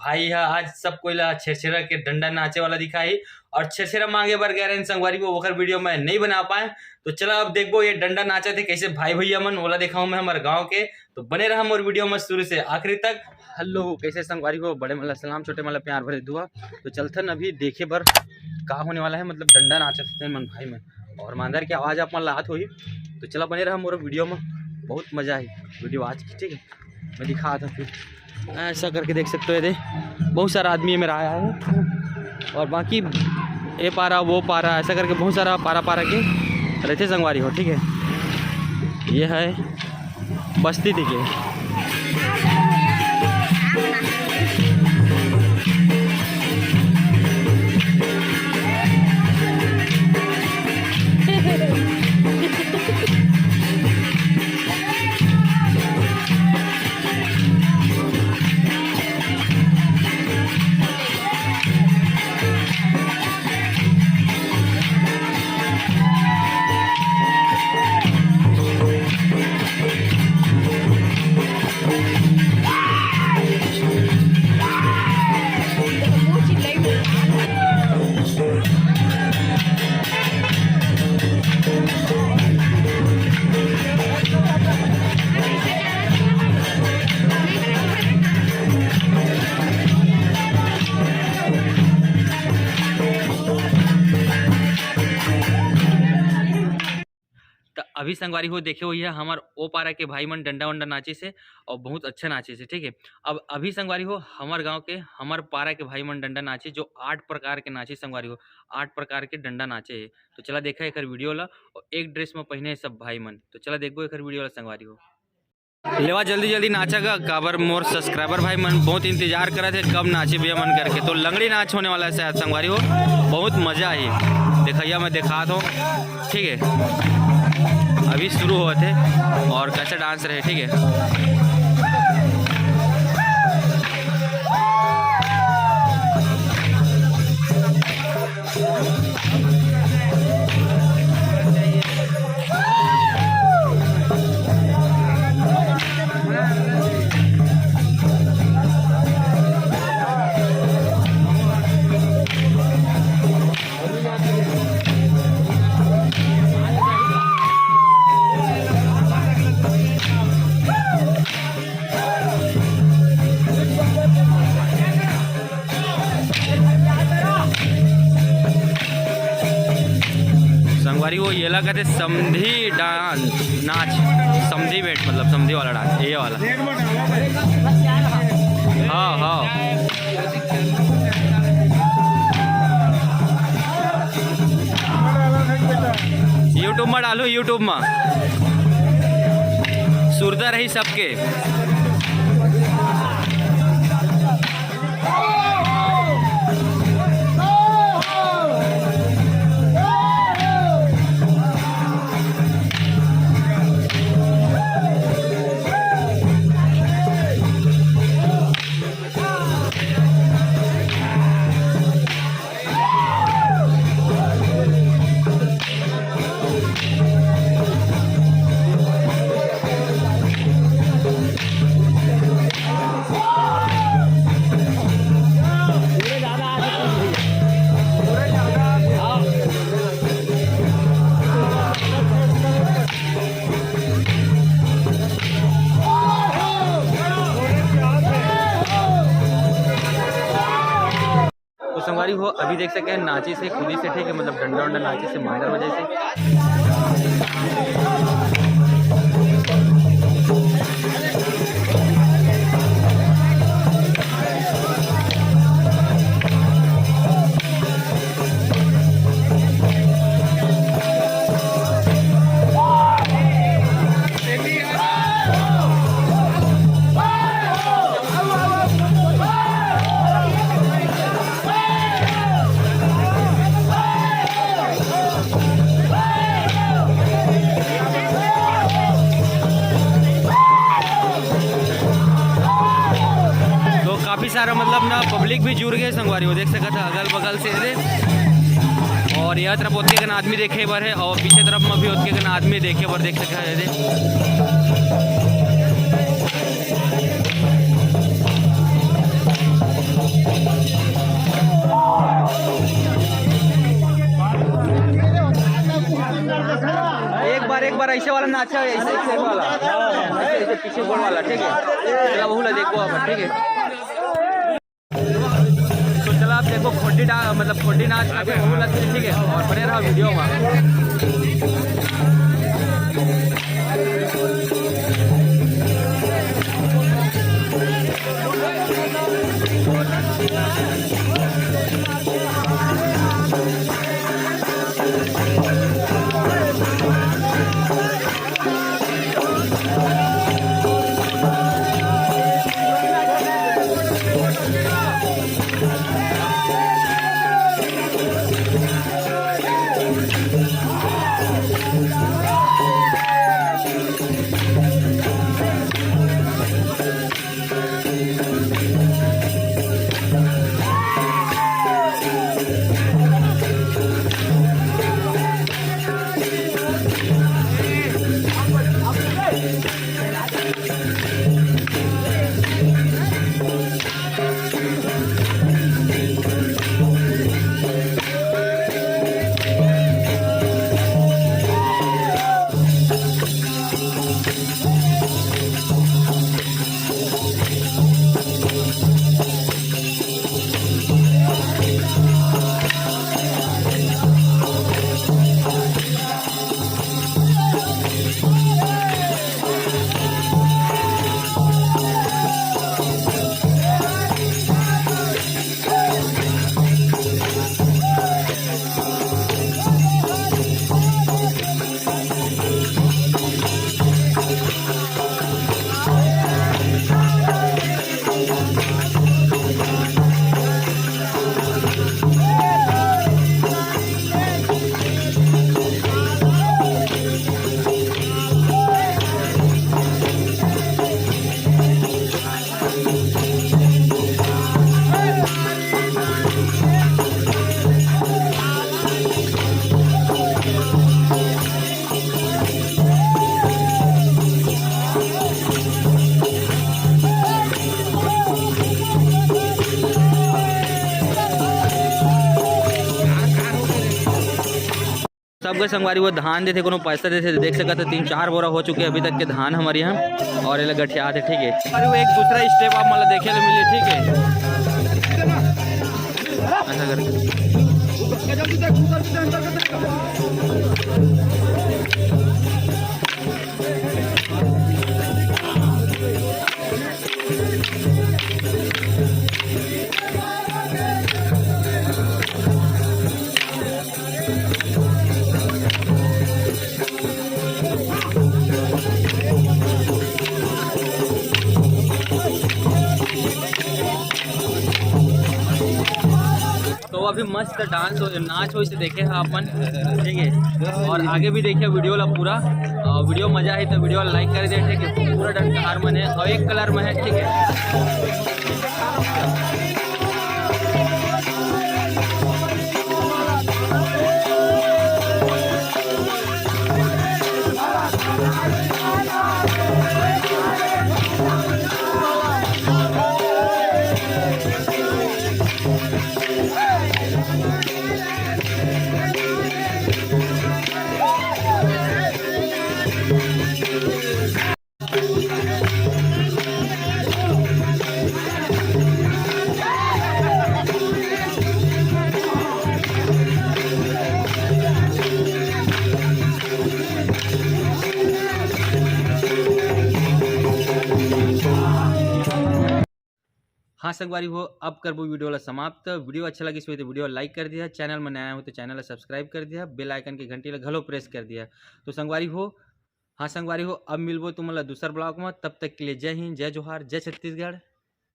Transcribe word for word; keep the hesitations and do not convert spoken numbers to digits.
भाई ह आज सब कोई ला छेरछेरा के डंडा नाचे वाला दिखाही, और छेरछेरा मांगे बर गए रहेन संगवारी हो, ओकर वीडियो मैं नहीं बना पाए। तो चला अब देखबो ये डंडा नाचत हे कैसे भाई भैया मन, ओला देखाऊं मैं हमर गांव के। तो बने रहा मोर वीडियो में शुरू से आखिरी तक। हेलो, कैसे संगवारी हो? बड़े मन ला सलाम, छोटे मन ला प्यार भरे दुआ। तो चलथन अभी देखे बर का होने वाला है, मतलब डंडा नाचत हे मन भाई मन, और मांदर के आवाज़ आप मन ला आत होही। तो चला बने रहा मोर वीडियो में, बहुत मज़ा आई वीडियो आज की, ठीक है। मैं दिखात हूँ फिर, ऐसा करके देख सकते हो, ये दे बहुत सारा आदमी है मेरा आया है, और बाकी ये पारा वो पारा ऐसा करके बहुत सारा पारा पारा के रहते संगवारी हो, ठीक है। ये है बस्ती दिखे। त अभी संगवारी हो देखे हुई है हमर ओ पारा के भाई मन डंडा वंडा नाचे से, और बहुत अच्छा नाचे से, ठीक है। अब अभी संगवारी हो हमर गांव के हमर पारा के भाई मन डंडा नाचे, जो आठ प्रकार के नाचे संगवारी हो, आठ प्रकार के डंडा नाचे है। तो चला देखा एकर वीडियो ला, और एक ड्रेस में पहने है सब भाई मन। तो चला देखबो एकर वीडियो ला संगवारी हो। लेवा जल्दी जल्दी नाचा गा, काबर मोर सब्सक्राइबर भाई मन बहुत इंतजार करत हे कब नाचे भैया मन करके। तो लंगड़ी नाच होने वाला है शायद संगवारी हो, बहुत मजा आई। देखैया मैं दिखात हूँ, ठीक है, अभी शुरू होत हे और कैसा डांस रहे, ठीक है। संगवारी हो, येला कहते समधी डांस, नाच, समधी बेट, मतलब समधी वाला डांस, ये वाला। हाँ, हाँ। YouTube में डालो, YouTube में। सुरता रही सबके। तो संगवारी हो, अभी देख सके हैं, नाचे से, कूदी से, ठीक है, मतलब डंडा वंडा नाचे से, मांदर बजे से। तो काफ़ी सारा मतलब ना पब्लिक भी जुड़ गए संगवारी हो, देख सकत ह अगल बगल से दे। और यह तरफ ओतके कन आदमी देखे बर है और पीछे तरफ में भी ओतके कन आदमी देखे बर देख सकत ह दे। ऐसे वाला नाच है, ऐसे, ऐसे वाला, ऐसे, ऐसे पीछे गोल वाला, ठीक है। चला, वहू ला देखो अब, ठीक है। तो चला, आप देखो, खोटी डा-, मतलब, खोटी नाच आगे वहू लगती है, ठीक है। और बने रहा वीडियो में। सबके संगवारी हो धान देथे, कोनो पैसा देथे, देख सकत हो, तीन चार बोरा हो चुके अभी तक के धान हमर यहाँ, और एला गठियात हे, ठीक है। अरे, वो एक दूसरा स्टेप आप मतलब देखे ला मिले, ठीक है, ऐसा करके। तो अभी मस्त डांस हो, नाच होइस देखे हा अपन, ठीक है। और आगे भी देखिए वीडियो ला पूरा। अ, वीडियो मजा आई तो वीडियो ला लाइक कर दे, ठीक है। पूरा डंडकहार मन है और एक कलर में है, ठीक है। हाँ संगवारी हो, अब करबो वीडियो ला समाप्त। वीडियो अच्छा लगिस होही तो वीडियो ला लाइक कर दिहा, चैनल में नया हो तो चैनल ला सब्सक्राइब कर दिहा, बेल आइकन के घंटी ला घलो प्रेस कर दिहा। तो संगवारी हो, हाँ संगवारी हो, अब मिलबो तुमन ला दूसर ब्लॉग में। तब तक के लिए जय हिंद, जय जोहार, जय छत्तीसगढ़।